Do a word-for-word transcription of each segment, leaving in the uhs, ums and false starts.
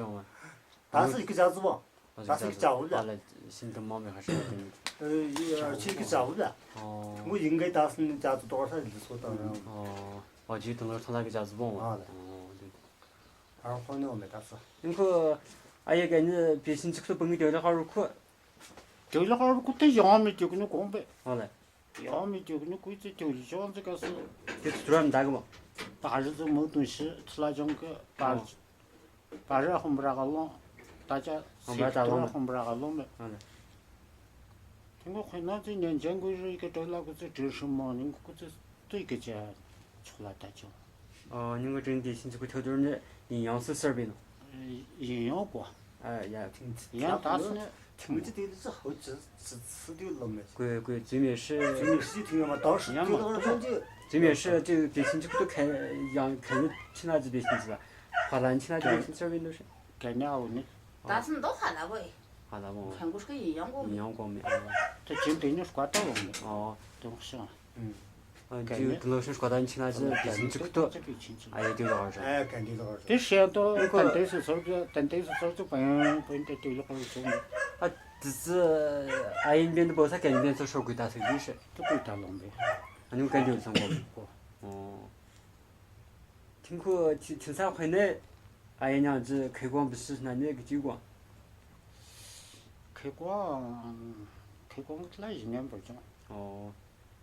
ཅང་མ། ད་སི་ཡི་གེ་ཅ་ཙི་བོ། ད་སི་ཡི་གེ་ཅ་བོ་ལ། ཨ་ལ་ཤིན་ཏུ་མང་མི་ཧ་ཤ་ཏེ། ཨེ་ཡི་ཆི་ཡི་གེ་ཅ་བོ་ལ། ཨོ། ངོ་ཡིན་གེ་ད་སི་ནི་ཅ་ཙི་དོར་ས་ལི་སོ་ད་ན། ཨོ། ཨོ་ཇི་དང་ལོར་ཐང་ལ་གི་ཅ་ཙི་བོ། ཨ་ལ། ཨོ་ལེ། ཨ་ཁོ་ནི་འོ་མེ་ད་སི། ཨིན་ཁོ་ཨ་ཡེ་ག་ནི་པེ་ཤིན་ཅིག་སོ་བང་གི་ཏེ་ལ་ཁ་རུ་ཁོ། ཏེ་ལ་ཁ་རུ་ཁོ་ཏེ་ཡང་མེ་ཏེ་ཁོ་ནི་གོང་པེ། ཨ་ལེ། ཡང་མེ་ཏེ་ཁོ་ནི་ཁོ་ཏེ་ཏེ་ལི་ཅང་ཙི་ག་སི། ཏེ་ཚུ་ར་མ་ད་གི་མོ། ད་ཧ་རི་ཙི་མོ་དུང་ཤི་ཚི་ལ་ཅང་གི་པ། ཨོ། བ་ར་ཧོམ་བ་ར་ག་ལོང་། ད་ཅ་ཧོམ་བ་ར་ད་ལོང་ཧོམ་བ་ར་ག་ལོང་མེ། ཨ་ལེ། ཐེངས་གོ་ཁོ་ན་ཙི་ཉན་ཅན་གོ་རི་གི་དོ་ལ་གོ་ཙི་དྲི་ཧྲི་མོ་ནིང་གོ་ཙི་ཏུས་གི་ཅ་ཆོག་ལ་ད་ཅོ། ཨོ་ཉིང་གོ་དྲིན་དེ་ཤིན་ཅི་གོ་ཐོ་དོར་ནི་ཡིན་ཡང་སི་སར་བི་ནོ། ཡིན་ཡང་གོ། ཨ་ཡ། ཡང་ད་སི་ནི། ཐེངས་ཅི་དེ་ལི་ཙི་ཧོ་ཙི་ཙི་ཙི་དུ་ལོ་མེ། གོ་གོ་ཙི་མེ་ཤི། ཙི་མེ་ཤི་ཐེངས་ཡང་མ་དོ་ཤི་ཡང་མ་དོ་ཤི། ཙི་མེ་ཤི་ཅི་དེ་ཤིན་ཅི་གོ་ཐོ་ཁེ་ཡང་ཁེ་ནི་ཆི་ན་ཙི་དེ་ཤིན་ཅི་ལ། ཧ་ལན་ཆི་ན་ཙི་དེ་ཤིན་ཅི་སར་བི་ནོ་ཤི། ག་ནི་ཨའོ་ནི། ད་སི་ནི་དོ་ཧ་ལ་བོ་ཡི། ཧ་ལ་བོ། ཁན་གོ་ཤི་ཡིན་ཡང་གོ་མེ། ཡིན་ཡང་གོ་མེ། ཨ། ད་ཅི་དེ་ནི་སྐོ་ད་ལོ་མེ། ཨོ། དོ་ཤི། ཨ་ཅི་དེ་ལོ་ཤི་སྐོ་ད་ཆི་ན་ཙི་དེ་ཤིན་ཅི་གོ་ཐོ། ཨ་ཡ་དེ་ལོ་ཧ་ལ། ཨ་ག་དེ་ལོ་ཧ་ལ། དེ་ཤེས་དོ་ད་དེ་སི་སོར་ཙི་ད་དེ་སི་སོར་ཙི་པ་ཡང་པ་ཡང་དེ་དེ་ལོ་ཧ་ལ་སོང་། ཨ་དེ་ཙི་ཨ་ཡིན་བེན་དུ་བོ་ས་ག་ཡིན་བེན་ཙི་ཤོ་གུ་ད་སི་གུ་ཤི། དུ་གུ་ད་ལོང་བེ། ཨ་ནི་ག་དེ་སོང་གོ་མེ། གོ། ཨོ། ཐིང་ཁུ་ཆི་ཆི་ས་ཁོ་ནེ་ཨ་ཡེ་ཉང་ཅི་ཁེ་གོང་བི་སི་ན་ནེ་གི་ཅི་གོང་། ཁེ་གོང་ཁེ་གོང་ལ་ཞི་ཉན་བར་ཅང་། ཨོ།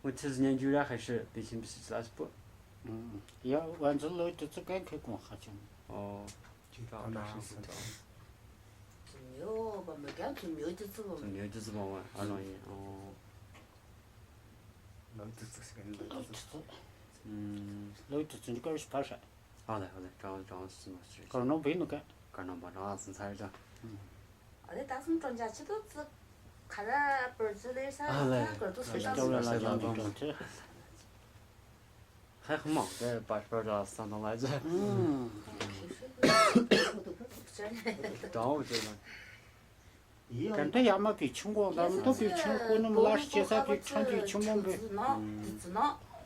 འོ་ཆི་ཞི་ཉན་ཇུ་ར་ཁ་ཤི་བི་ཆིན་བི་སི་ཅི་ལ་སི་པོ། ཡ་ཝན་ཙི་ལོ་ཏི་ཙི་ཀན་ཁེ་གོང་ཁ་ཅང་། ཨོ། ཅི་ཀ་ན་སི་ཏོ། ཙི་མྱོ་བ་མ་ག་ཙི་མྱོ་ཏི་ཙི་བ། ཙི་མྱོ་ཏི་ཙི་བ་ཨ་ནོ་ཡེ། ཨོ། ལོ་ཏི་ཙི་ཞི་ཉན་ལོ་ཏི་ཙི། ལོ་ཏི་ཙི་ནི་ཀ་རུ་ཤི་པ་ཤ། ཨ་ལེ་ཨ་ལེ། ཀྲང་ཀྲང་སི་མ་སི། ཀར་ནོ་བི་ནོ་ཀ། ཀར་ནོ་བ་ཀྲང་སི་ཚར་ཀྲང་། ཨ་ལེ་ད་སུམ་ཀྲོན་ཇ་ཆི་དོ་ཙི་ཁ་ར་པར་ཙི་ལེ་ས། ཨ་ལེ། ཀར་དོ་སི་ཀར་ཀར་ལ་ལ་ཡང་ཀྲོན་ཅི། ཧ་ཧ་མ་ཀ་པར་པར་ལ་ས་ནོ་ལ་ཇ། ཀྲང་ཅི་ན། གན་ཏ་ཡ་མ་བི་ཆུང་གོང་དང་མི་ཏོ་བི་ཆུང་ཀོ་ནི་མི་ལ་ཤི་ཆེ་ས་བི་ཆུང་བི་ཆུང་མོ་བི།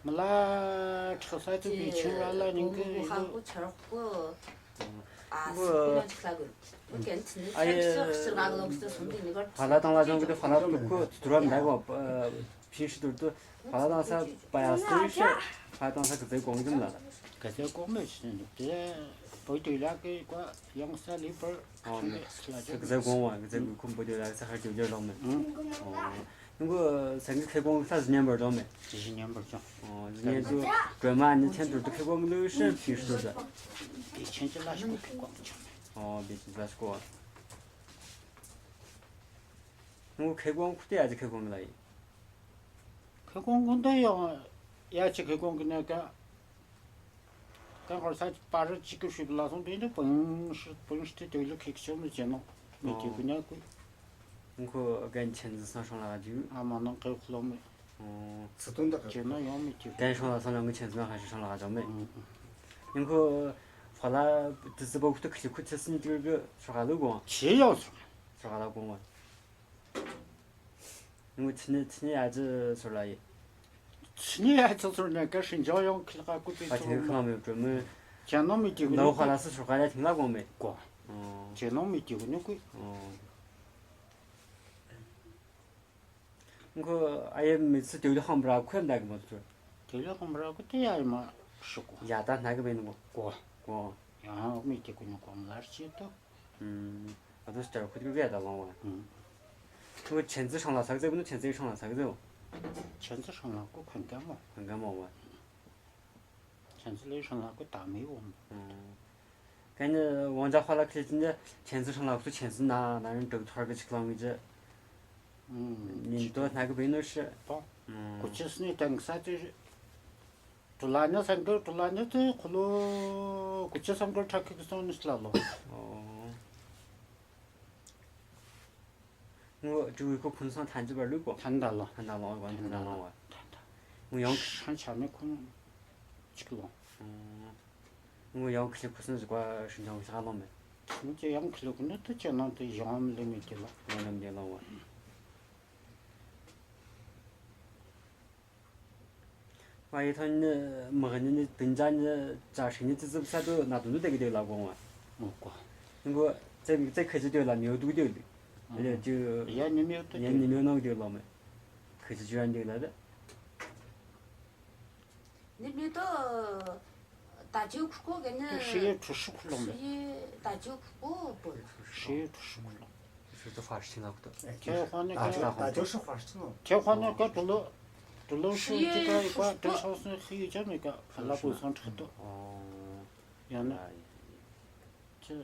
མི་ལ་ཁྲག་ས་ཏུ་བི་ཆུང་ར་ལ་ཉིང་གི་ཡིན་གོ། ཨ་ཡེ། ཕ་ལ་དང་ལ་ཅང་གི་ཏེ་ཕ་ལ་ཏུ་ཁོ་ཏུ་ར་མི་ད་གོ། ཕིན་ཤི་ཏུར་ཏུ་ཕ་ལ་དང་ས་པ་ཡ་སྟེ་ཤི། ཕ་ལ་དང་ས་ག་ཟེ་གོང་ཅི་མི་ལ། ག་ཟེ་གོང་མེ་ཤི་ནི་ཏེ་བོ་ཏུ་ལ་གི་ཀོ་ཡང་ས་ལི་པར། ཨོ་ནི། ག་ཟེ་གོང་བ་ག་ཟེ་གོང་བོ་ཏུ་ལ་ས་ཧར་ཏུ་ཇར་ལོང་མེ། ཨོ། ནུ་གོ་སང་གི་ཁེ་གོང་ས་ཞི་ཉན་བར་ལོང་མེ། ཞི་ཉན་བར་ཅང་། ཨོ་ཞི་ཉན་ཏུ་གྲོས་མ་ནི་ཆེན་ཏུར་ཏུ་ཁེ་གོང་ལུ་ཤན་ཕི་ཤུ་ཏུ། ཏེ་ཆེན་ཅི་ལ་ཤི་གོ་ཁེ་གོང་ཅང་མེ། ཨོ་ཏེ་ཆེན་ཅི་ལ་ཤི་གོ། ནུ་གོ་ཁེ་གོང་ཁུ་ཏེ་ཡ་ཅི་ཁེ་གོང་ལ་ཡི། ཁེ་གོང་གུན་ཏེ་ཡང་ཡ་ཅི་ཁེ་གོང་གི་ནེ་ཀ། ཀན་ཧོར་ས་པ་རི་ཅིག་གི་ཤུབ་ལ་སོང་དེ་ནི་པུང་ཤི་པུང་ཤི་ཏེ་ལུ་ཁེ་ཤོ་མི་ཅེ་ནོ། མི་ཏེ་གུ་ཉ་གུ། ཁོ་གན་ཆེན་ཟི་སང་ཤང་ལ་ག་ཇུ། ཨ་མ་ནང་ཀེ་ཁུ་ལོ་མེ། ཚི་ཏུང་ད་ཅེ་ནོ་ཡོང་མི་ཏེ་གུ། གན་ཤང་ལ་སང་ལ་ངི་ཆེན་ཟི་ན་ཁ་ཤང་ལ་ག་ཇོ་མེ། ཁོ་ཕ་ལ་ཏི་ཟི་བོ་ཁུ་ཏུ་ཁི་ཁུ་ཚི་སི་ནི་ཏི་གུ་ཤོ་ཁ་ལུ་གོང་། ཅེ་ཡོང་ཤོ་ཁ་ལ་གོང་བ། ངོ་ཚི་ནི་ཚི་ནི་ཡ་ཅི་སོར་ལ་ཡི། ཚི་ནི་ཡ་ཅི་སོར་ནེ་ཀ་ཧྲིན་ཅང་ཡོང་ཁི་ལ་ཀ་ཀུ་པེ་ཨ་ཚོ་ཐེ་ཁ་མེ་པྲོ་མེ། ཅེ་ནོ་མི་ཏེ་གུ་ནོ་ཁ་ལ་སི་སོར་ཁ་ལ་ཐིང་ལ་གོ་མེ། གོ། ཨོ། ཅེ་ནོ་མི་ཏེ་གུ་ནོ་ཀུ། ཨོ། ཁོ་ཨ་ཡེ་མི་ཚི་ཏེ་ལི་ཧམ་ར་ཁོ་ཡམ་ད་གི་མ་ཚུ། ཏེ་ལི་ཧམ་ར་ཁོ་ཏེ་ཡ་མ་ཤུ་གོ། ཡ་ད་ན་གི་མེ་ནོ་གོ། གོ། ཡ་མི་ཏེ་གུ་ནོ་གོ་མ་ལ་ཤི་ཏོ། ཨུམ། ཨ་དོ་སི་ཏར་ཁུ་ཏི་གི་ཡ་ད་ལོང་བ། ཨུམ། ཁོ་ཆེན་ཙི་ཧྲང་ལ་ས་གི་ཟེ་བོ་ནི་ཆེན་ཙི་ཧྲང་ལ་ས་གི་ཟེ་བོ། ཆེན་ཙི་ཧྲང་ལ་ཁོ་ཁོན་ག་མོ། ཁོན་ག་མོ་བ། ཆེན་ཙི་ལེ་ཧྲང་ལ་ཁོ་ད་མི་བོ་མོ། ཨུམ། གན་ནི་ཝང་ཇ་ཧོ་ལ་ཁི་ལེ་ཅི་ནི་ཆེན་ཙི་ཧྲང་ལ་ཁོ་ཆེན་ཙི་ན་ན་རིན་དྲུག་ཐོར་གི་ཅིག་ལོང་གི་ཅི། ཨུམ། ཉིན་དོ་ན་གི་བེ་ནོ་ཤི། ཏོ། ཨུམ། ཁོ་ཆེན་ཙི་ནི་ཏང་ས་ཙི། ཀྲུ་ལ་ཉ་སང་གི་ཀྲུ་ལ་ཉ་ཏེ་ཁོ་ལོ་གུ་ཅི་སམ་གི་ཁྲ་ཁི་གི་སོང་ནི་སི་ལ་ལོ། ཨོ། ངོ་ཀྲུ་བི་ཁོ་ཁུན་སང་ཐན་ཅི་བར་ལུ་གོ། ཐན་ད་ལོ། ཐན་ད་ལོ་གོ་ཐན་ད་ལོ་བ། ཐན་ད། ངོ་ཡང་ཤན་ཆ་མེ་ཁུན་ཅིག་ལོ། ཨོ། ངོ་ཡང་ཁི་ལི་ཁུ་སང་ཟི་ཀ་ཤུན་ཅང་ཤ་ལོ་མེ། ངོ་ཅི་ཡང་ཁི་ལི་ཁུ་ནི་ཏེ་ཅི་ནང་ཏེ་ཡང་ལེ་མེ་ཏེ་ལོ། ཡང་ལེ་མེ་ཏེ་ལོ་བ། ཨ་ཡེ་ཐོན་ནི་མི་ནི་ནི་དུན་ཅ་ནི་ཅ་ཧྲི་ནི་ཙི་ཙི་ས་དུ་ན་དུན་དུ་དེ་གི་དེ་ལ་གོང་བ། ཨོ་གོ། ནི་གོ་ཙེ་ཙེ་ཁེ་ཅི་དེ་ལ་མེའུ་དུ་དེ་ལི། ཨ་ལེ་ཅི་ཡ་ནི་མེའུ་དུ་ཡ་ནི་མེའུ་ནང་དེ་ལ་མེ། ཁེ་ཅི་ཅི་ཡ་དེ་ལ་དེ། ནི་མེའུ་དུ། ད་ཅི་ཁུ་ཁོ་གི་ནི། ཧྲི་ཡེ་ཁྲུ་ཧྲི་ཁུ་ལོང་མེ། ཧྲི་ཡེ་ད་ཅི་ཁུ་ཁོ་པོ་ལ། ཧྲི་ཡེ་ཁྲུ་ཧྲི་ཁུ་ལོང་། ཧྲི་ཏུ་ཧྥ་ཧྲི་ན་ཁུ་ཏུ། ཐེ་ཧོ་ནི་ད་ཀ་ད་ཧྥ་ཧྲི་ན། ཐེ་ཧོ་ནི་ཀ་ཏུ་ལོ། ཏུ་ལོ་ཧྲི་ཅི་ཀ་ཡི་ཀ་ཏུ་ཧྲི་སོང་སི་ཧི་ཡི་ཅ་མེ་ཀ་ཧ་ལ་པུ་སོང་ཁྲག་ཏུ། ཡང་ན། ཅི།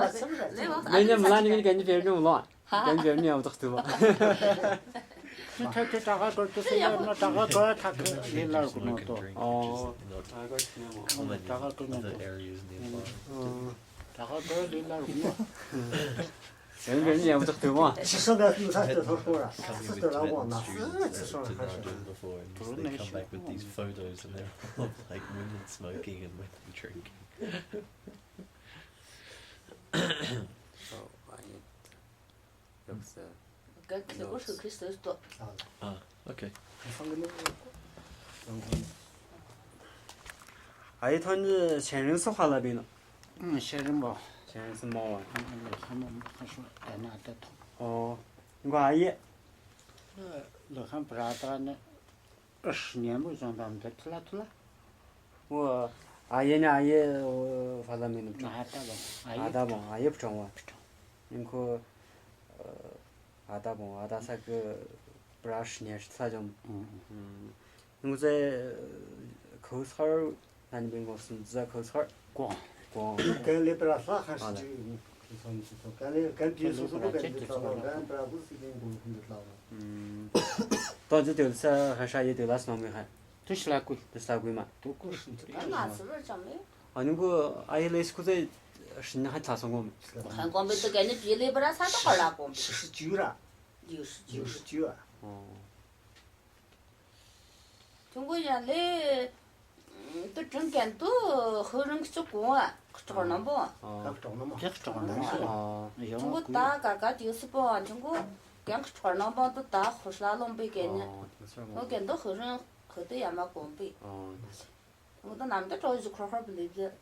མ་ཚོར་ར། ལེ་བ། ལེ་ཉམས་ལ་ནི་གན་ཇི་བེར་ནི་མོ་ལོ། གན་ཇི་བེར་ནི་ཡང་བཏགས་ཐུབ་བ། ཁྱོད་ཐད་ཐད་ད་ག་གོ་ཏུ་སེ་ཡ་ན་ད་ག་གོ་ཐག་ལེ་ལར་གོ་ནོ་ཏོ། ཨོ། ད་ག་གོ་ནོ་ཏོ། ད་ག་གོ་ལེ་ལར་གོ་ནོ། གན་ཇི་བེར་ནི་ཡང་བཏགས་ཐུབ་བ། ཅི་སོ་ག་ནི་ས་ཏེ་ཐོར་ཐོར་ར། སི་ཏོ་ར་གོ་ན་སི་ཅི་སོ་ཁ་ཤ། They come back with these photos and they're all, like, women smoking and women drinking. So, I need to look the ཨ། ཨོ་ཁེ། ཨ་ཡེ་ཐོན་ནི་ཞན་རིང་སོ་ཁ་ལ་བི་ནོ། ཨང་ཞན་རིང་བོ། ཞན་རིང་སོ་མོ་བ། ཨང་ཨང་ཁ་མོ་ཁ་ཤོ་ཨ་ན་ཏེ་ཐོ། ཨོ། ཁོ་ཨ་ཡེ། ལ་ཁམ་པྲ་ཏ་ནི། ཨ་ཧྲི་ཉན་པོ་ཅང་དམ་དེ་ཐུ་ལ་ཐུ་ལ། འོ། ཨ་ཡེ་ནི་ཨ་ཡེ་འོ་ཧྥ་ལ་མེ་ནུབ་ཅང་། ཨ་ད་བོང་། ཨ་ཡེ། ཨ་ད་བོང་ཨ་ཡེ་ཕྲེང་བ། ཕྲེང་། ཨིན་ཁོ། ཨ་ད་བོང་ཨ་ད་ས་གི་པྲ་ཧྲི་ཉན་ཧྲི་ཐ་ཅང་། ཨང་ཨང་། ཨིན་ཁོ་ཚེ་ཁོ་སར། ད་ནི་བེང་གོ་སུན་ཙ་ཁོ་སར། ཀོང་། ཀོང་། གན་ལེ་པྲ་ལྷ་ཁ་ཤི་ཅི་ཡིན། ཁོ་སོང་ཅི་ཐོ་གན་ལེ་གན་ཏི་སོ་སོ་གོ་གན་ཏི་ལྷ་ལ་གན་པྲ་གུ་སི་གན་གོ་ཁུན་ཏི་ལྷ་ལ། ཏོ་ཅི་ཏེ་ལ་ས་ཧ་ཤ་ཡེ་ཏེ་ལ་སྣང་མེ་ཧ། ཏུ་ཤི་ལ་ཀུ། ཏུ་ཤི་ལ་ཀུ་མ། ཏུ་ཀུ་ཤི་ཏུ་ཀ་ན་སི་བར་ཅང་མེ། ཨ་ནི་གོ་ཨ་ཡེ་ལེ་སི་ཁུ་ཚེ་ཤི་ན་ཧ་ཚ་སོང་གོ་མེ། ཧ་གོ་མེ་ཏུ་གན་ནི་པི་ལེ་པྲ་ས་ཏོ་ཁ་ལ་གོ་མེ། ཤི་ཤི་ཅུ་ར། ཡུ་ཤི་ཅུ། ཡུ་ཤི་ཅུ་ཨ། ཨོ། ཁྱུང་གོ་ཡ་ལེ། ཏུ་ཀྲིང་གན་ཏུ་ཧུ་རིང་ཁི་ཅུ་གོང་ཨ། ཁི་ཅོག་ནམ་པོ། ཨ། ཁི་ཅོག་ནམ་པོ། ཁི་ཅོག་ནམ་པོ། ཨ། ཁྱུང་གོ་ད་ག་ག་ཏུ་སི་པོ་ཨ་ཁྱུང་གོ་གན་ཁི་ཅོག་ནམ་པོ་ཏུ་ད་ཧུ་ཤ་ལོང་པེ་གན་ནི། ཨ། ཁྱུང་གོ་གན་ཏུ་ཧུ་རིང་ཁི་ཏུ་ཡ་མ་གོང་པེ། ཨ། ཁྱུང་གོ་ད་ནམ་ཏུ་ཏོ་ཡུ་ཁོ་ཁོ་པེ་ལེ་པེ། ཨ།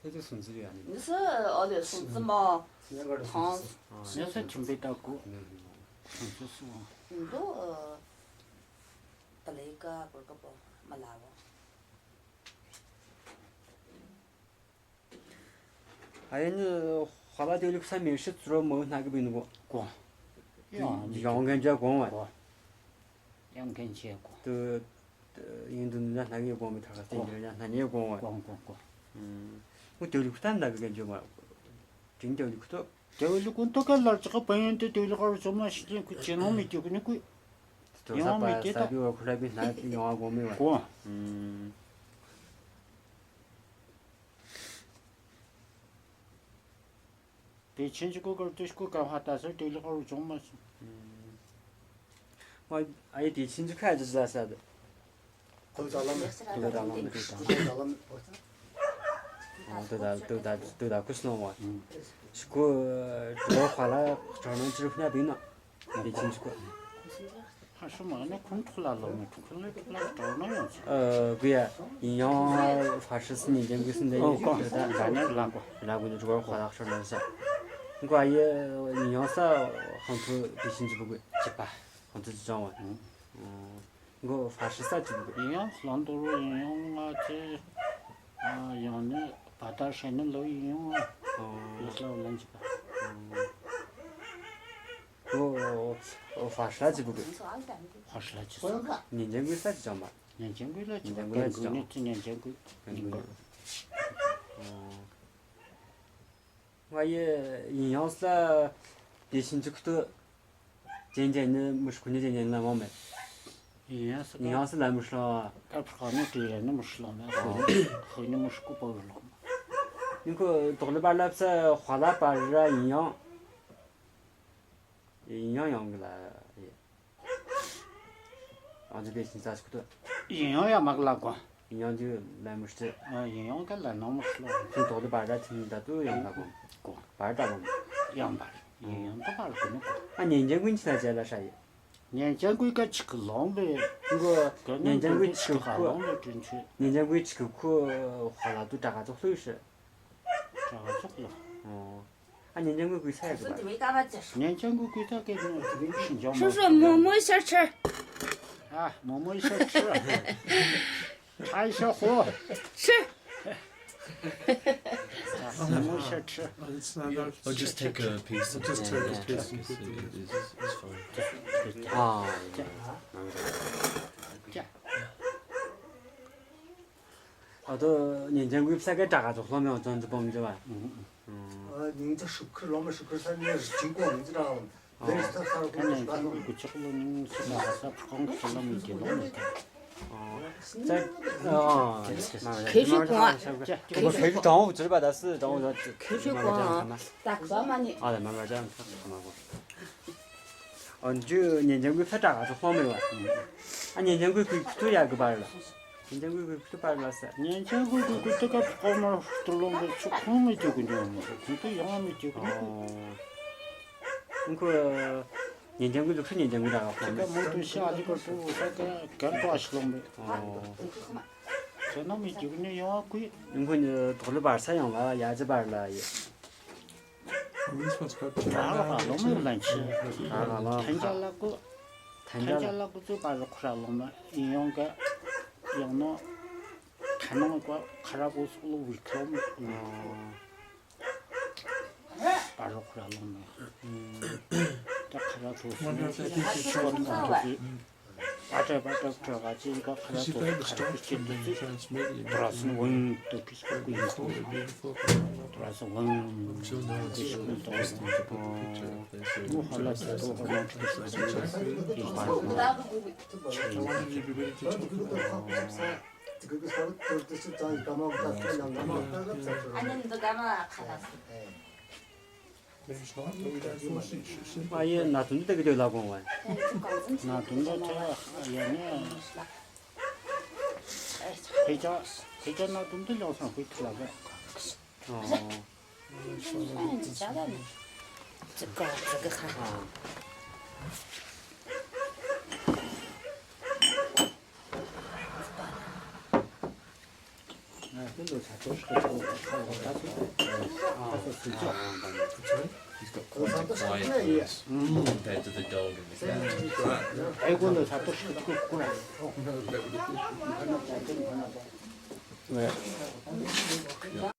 ཐེ་ཚོ་སུན་ཙི་རེ་ཨ་ནི། ནི་སི་ཨོ་ལེ་སུན་ཙི་མོ། ཐང་། ཨ། ནི་སི་ཁྱིམ་པའི་ད་གོ། ཨ། སུན་ཙི་སུ། ནི་དོ་ཨ། ཏ་ལེ་ཀ་བར་ཀ་པོ་མ་ལ་བོ། ཨ་ཡེ་ནི་ཧོ་ལ་ཏེ་ལུག་ས་མེ་ཤི་ཙུ་རོ་མོ་ན་གི་བི་ནི་གོ། གོ། ཡང་གན་ཅ་གོང་བ། གོ། ཡང་གན་ཅ་གོ། ཏུ། ཡིན་དུ་ནི་ན་ན་གི་གོང་མི་ཐ་ཁ་སྟེ་གོ། ཡིན་ན་ན་ནི་གོང་བ། གོ་གོ་གོ། ཨུམ། འོ་ཏེ་ལུག་ས་ན་གི་གན་ཅ་མ། ཏིང་ཏེ་ལུག་ཏོ། ཏེ་ལུག་ཀུན་ཏོ་ཀ་ལར་ཅི་ཀ་པ་ཡོན་ཏེ་ཏེ་ལུག་ཀ་རུ་ཅོ་མ་ཤི་ལེན་ཀུ་ཅེ་ནོ་མི་ཏེ་ཀུ་ནི་ཀུ། ཏོ་ཡོང་ས་མི་པ་ཏེ་ས་ད། བི་བ་ཁུ་ར་བི་ན་ཡོང་ཨ་གོ་མི་བ། གོ། ཨུམ། བདེ་ཆེན་གྱི་སྐུ་གར་དུས་སྐུ་གང་ཧ་ད་ཟེར་དེ་ལུགས་ཀར་བྱུང་མ་སོང་། ཨ་ཡེ་བདེ་ཆེན་གྱི་ཁ་ཅི་ཟ་ཟ་དེ། ཏུ་ད་ལམ། ཏུ་ད་ལམ། ཏུ་ད་ལམ། ཨ་ཏུ་ད་ཏུ་ད་ཏུ་ད་ཀུ་སྣང་བ། ཨུམ། སྐུ་ཏུ་ཧ་ལ་ཁྲ་ནང་ཅི་རུ་ཕ་ན་བིན་ན། བདེ་ཆེན་གྱི་སྐུ། ཧ་ཤོ་མ་ནི་ཁོང་ཁྲོ་ལ་ལོ་མི་ཁྲོ་ཁོང་ལ་ཁྲོ་ལ་ཁྲོ་ན་ཡོང་ཆ། ཨ་གུ་ཡ་ཡིན་ཡང་ཧྥ་ཤི་སི་ཉིན་རྒྱང་གུ་སི་འདི་ཨོ་ཡིན་གོ་ད་ད་ནི་ལ་གོ་ལ་གུ་ནི་ཇུ་གོ་ཧ་ལག་ཤོར་ན་ས། གུ་ཨ་ཡེ་ཡིན་ཡང་ས་ཧང་ཐུ་བདེ་ཆེན་གྱི་བུ་གུ་ཅི་པ་ཧང་ཐུ་ཅི་ཅང་བ། གུ་ཧྥ་ཤི་ས་ཅི་བུ་གུ་ཡིན་ཡང་ལོ་འདོར་ཡིན་ཡང་ང་ཚེ་ཡང་ནི་པ་ད་ཧྲེ་ནི་ལོ་ཡིན་ཡང་ཡོད་ལ་ལན་ཅི་པ། ཨོ། ཨོ་ཧྥ་ཤི་ལ་ཅི་བུ་གུ། ཧྥ་ཤི་ལ་ཅི་སོ། ཉིན་རྒྱང་གུ་ས་ཅི་ཅང་མ། ཉིན་རྒྱང་གུ་ལ་ཅི་ཅང་མ། ཉིན་རྒྱང་གུ་ལ་ཅི་ཅང་མ། ང་ཡེ་ཡིན་ཡང་ས་བདེ་ཆེན་གྱི་ཁུ་ཏུ། ཅན་ཅན་ནི་མུ་ཤི་ཁུ་ནི་ཅན་ཅན་ལ་མ་མེད། ཡིན་ཡང་ས་ཡིན་ཡང་ས་ལ་མུ་ཤི་ལ་མ། ཀ་ཕ་ནི་ཏི་ཡ་ནི་མུ་ཤི་ལ་མ། ཧོ་ནི་མུ་ཤི་ཀུ་པ་རུ་ལ་མ། ཡིན་ཁོ་དོག་ལི་བར་ལབ་ས་ཧ་ལ་པ་ར་ཡིན་ཡང་། ཡིན་ཡང་ཡང་གི་ལ་ཡེ། ཨང་ཅི་བདེ་ཆེན་ས་ཤི་ཁུ་ཏུ། ཡིན་ཡང་ཡ་མ་གི་ལ་གོ། ཡིན་ཡང་ཅི་ལ་མུ་ཤི། ཨ་ཡིན་ཡང་གི་ལ་ནོ་མུ་ཤི་ལ། ཁྱོད་དོག་ལི་བར་ར་ཐིན་ད་དུ་ཡང་ལ་གོ། གོ། བར་ད་གོ། ཡང་བར། ཡིན་ཡང་དོ་བར་གོ་ནི་གོ། ཨ་ཉིན་རྒྱང་གུ་ཅི་ལ་ཅ་ལ་ཧྲ་ཡེ། ཉིན་རྒྱང་གུ་ཀ་ཅིག་གི་ལོང་བེ། ངོ་ཉིན་རྒྱང་གུ་ཅིག་གི་ཁུ། ཉིན་རྒྱང་གུ་ཅིག་གི་ཁུ་ཧ་ལ་དུ་དྲ་ག་ཙོག་ལྷུ་ཤི། ཨ་ཙོག་ལོ། ཨོ། ཨ་ཉན་ཅན་ཀུན་གུས་ས་ཡ་གི་པ། ཉན་ཅན་ཀུན་གུས་ས་གི་ནོ་ཞིན་ཅང་མོ། ཧྲུ་ཧྲུ་མོ་མོ་ཤ་ཁྲི། ཨ་མོ་མོ་ཤ་ཁྲི། ཨ་ཤ་ཧོ། ཁྲི། ཨ་མོ་མོ་ཤ་ཁྲི། I'll just take a piece. Just take a piece and put it in. It's fine. ཨ། ཨ་དོ་ཉན་ཅན་ཀུན་ས་གི་དྲག་ག་ཙོག་ལོ་མེ་ཨོ་ཙོན་ཙི་བོམ་ཙི་བ། ཨ་ཉིང་ཙི་ཧྲུབ་ཁུར་ལོ་མེ་ཧྲུབ་ཁུར་ས་ནེ་རི་ཅིང་ཀོང་ཉིང་ཙི་དྲག་ལོ། ཨ་ལེ་ས་ས་རུ་ཀུན་ནེ་ཀུ་ཅོག་ལོ་ཉིང་སུ་ལ་ས་ཕ་ཀོང་ཁུ་ལོ་མེ་ཀེ་ལོ་མེ་ཀེ། ཨ་ཙ་ཨ་ཁེ་ཤུ་ཀོང་ཨ། ཁེ་ཤུ་ཀོང་ཨ། ཁེ་ཤུ་ཀོང་ཨ། ད་ག་མ་ནི། ཨ་ལེ་མ་མ་ཅང་ཁ་མ་གོ། ཨོ་ཇུ་ཉན་ཅན་ཀུན་ས་དྲག་ག་ཙོག་ལོ་མེ་བ། ཨ་ཉན་ཅན་ཀུན་གུས་ཁུ་ཏུ་ཡ་གི་པར་ལ། ཉན་ཅན་ཀུན་གུས་ཁུ་ཏུ་པར་ལ་ས། ཉན་ཅན་ཀུན་གུས་ཁུ་ཏུ་ག་ཕོ་མ་ཏུ་ལོང་གི་ཚུ་ཁོང་མི་ཅུ་གུ་ཉོ་མི་ཁུ་ཏུ་ཡང་མི་ཅུ་གུ་ཉོ། ཨོ། ཁུ་ཉན་ཅན་ཀུན་ལུ་ཁུ་ཉན་ཅན་ཀུན་དྲག་ག་ཕོ་མ། ཏེ་ག་མོ་ཏུ་ཤ་ལི་ག་ཏུ་ས་ག་གན་ཏོ་ཨ་ཤི་ལོང་མེ། ཨོ། ཚེ་ནོ་མི་ཅུ་གུ་ཉོ་ཡོང་གུ། ཁུ་ཉོ་ཏོག་ལུ་པར་ས་ཡོང་ལ་ཡ་ཅི་པར་ལ་ཡེ། This one's got དྲག་ག་ལོ་མེ་ལན་ཆི། དྲག་ག་ལོ། ཐན་ཅ་ལ་གུ། ཐན་ཅ་ལ་གུ་ཚུ་པར་ལ་ཁུ་ར་ལོ་མེ་ཡོང་ག། ཡོང་ནོ། ཐ་ནོ་ག་ཁ་ར་གུ་སུ་ལོ་བི་ཁ་ལོ་མེ། པར་ལ་ཁུ་ར་ལོ་མེ། ད་ཁ་ར་ཐོ་སུ་ནོ། ཨ་ཏྲ་པ་ཏྲ་ཏྲ་ག་ཅི་ག་ཁ་ར་ཏོ་ཁ་ར་ཏོ་ཅི་ཏོ་ཅི། ཏྲ་སུ་ཝང་ཏོ་ཁི་སུ་ཀུ་ཡིན་སུ། ཏྲ་སུ་ཝང་ཏོ་ཁི་སུ་ཀུ་ཏོ། ཨོ་ཧ་ལ་ཏོ་ཏོ་ཧ་ལ་ཏོ་ཁི་སུ་ཀུ་ཏོ། ཨ་ཡེ་ན་དུང་ཏེ་གི་ཏེ་ལ་གོང་བ། ན་དུང་ཏེ་ཡ་ནི། ཕེ་ཅ་ཕེ་ཅ་ན་དུང་ཏེ་ལོ་སང་ཧུད་ལ་ག། ཨོ། ཨ་ནི་ཅ་ལ་ནི། ཙི་ག་ཙི་ག་ཁ། He's got quite a quiet voice compared to the dog and the cat.